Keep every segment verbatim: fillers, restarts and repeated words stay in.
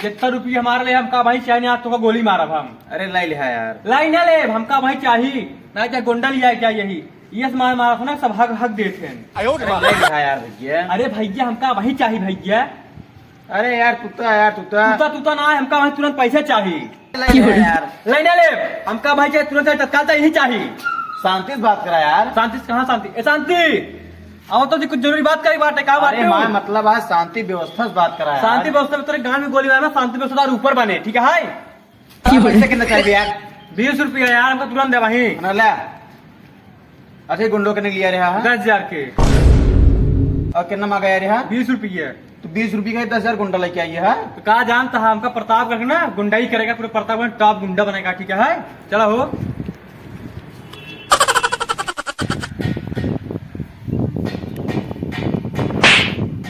इतना रुपया हमारे लिए, हमका भाई चाहिए, आज तोका गोली मारब हम। अरे लाई लिहा यार। लाई ना ले, हमका भाई चाही, ना चाहे गुंडा लिया क्या यही। ये सामान मारा था ना, सब हक हक देते हैं। अरे लाई लिहा यार भैया। अरे भैया, हमका वही चाही भैया। अरे यार, तूता यार, तूता। तूता, तूता ना है, हमका वही तुरंत पैसे चाही। लाई लिहा यार। लाई ना ले, हमका भाई चाहे तुरंत चाहे तत्काल चाहे यही चाही। शांति से बात करा यार। शांति से कहाँ शांति? ए शांति, आओ तो जी, कुछ जरूरी बात करी बात है, का बात अरे है? माय, मतलब आज शांति व्यवस्था से बात करा यार। शांति व्यवस्था में तेरे गांड में गोली मारना, शांति व्यवस्था और ऊपर बने, ठीक है? हाँ, पैसे कितना चाहिए यार? बीस रुपया यार, हमको तुरंत दे वहीं। ना ले। अच्छा, गुंडो के नहीं लिया रहा है? दस हजार के। और कितना मांगा यार यहाँ? बीस रुपये। तो बीस रुपये का ही दस हजार गुंडा लेके आई है? तो का जानता है, हमका प्रतापगढ़ ना गुंडाई करेगा, पूरे प्रतापगढ़ टॉप गुंडा बनेगा, ठीक है? चला हो।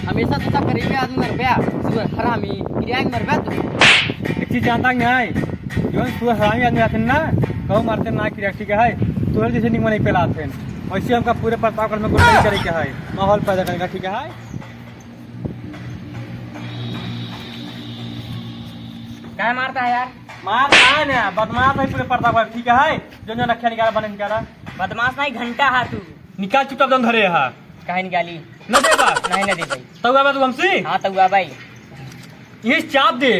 हमेशा तो सब गरीबे आदमी मरबे, सुअर हरामी, किरियान मरबे तू। एक चीज जानता कि नहीं, जौन सुअर हरामी आदमी रहते ना, कहूँ मारते ना किरिया, ठीक है? तोहरे जैसे निमन नहीं पेलाते हैं। वैसे हमका पूरे प्रतापगढ़ में गुंडाई करे के है, माहौल पैदा करेगा, ठीक है? काहे मारता है यार? मार काहे ना, बदमाश है पूरे प्रतापगढ़, ठीक है? जो जो रखे निकाला, बने निकाला। बदमाश नहीं, घंटा है तू। निकाल चुपचाप, जौन धरे है। काहे निकाली? न दे बा। नहीं, न दे भाई। तउ आबा तू हमसे? हाँ, तउ आबा ही। ये चाप दे।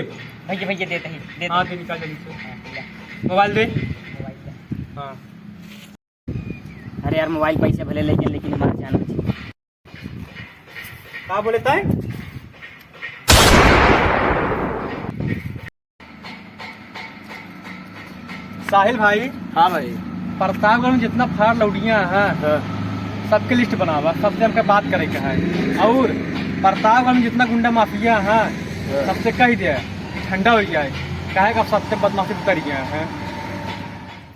भैया, भैया, देते ही, देते हाँ, ही। दे, निकाल जल्दी से। हाँ, ले। मोबाइल दे। मोबाइल दे। हाँ। अरे यार, मोबाइल पैसे भले लेके, लेकिन हमारा जान बची। का बोले ताई? साहिल भाई। हाँ भाई। प्रतापगढ़ में जितना फाड़ लौटिया हैं, हाँ। सबके लिस्ट बनावा, सबसे हमका बात करे के है। और प्रतापगढ़ में जितना गुंडा माफिया हैं, हाँ। सबसे कह दे, ठंडा हो जाए, काहे का सबसे बदमाशी उतर गया है।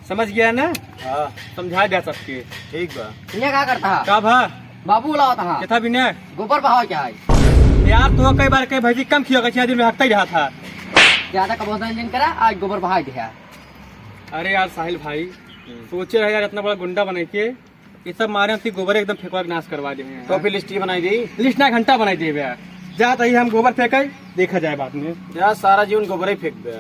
समझ गया ना? हाँ। समझा दिया सबके। ठीक बा। ये का करता है? का भा? बाबू बुलावत हा। केथा बिने? गोबर बहाव के है। यार, तू कई बार कई भैंसी कम खियो के छह दिन में हकता ही रहा था। ज्यादा कबोसन जिन करा, आज गोबर बहाव दिया। अरे यार साहिल भाई, हम्म। सोचे रहे यार, इतना बड़ा गुंडा बने के, ये सब मारे हमसे गोबर एकदम फेंकवा के नाश करवा दे हैं। तो फिर लिस्ट ही बनाई दी। लिस्ट ना घंटा बनाई देबे। जा तही हम गोबर फेंके, देखा जाए बाद में। जा सारा जीवन गोबर ही फेंक दे।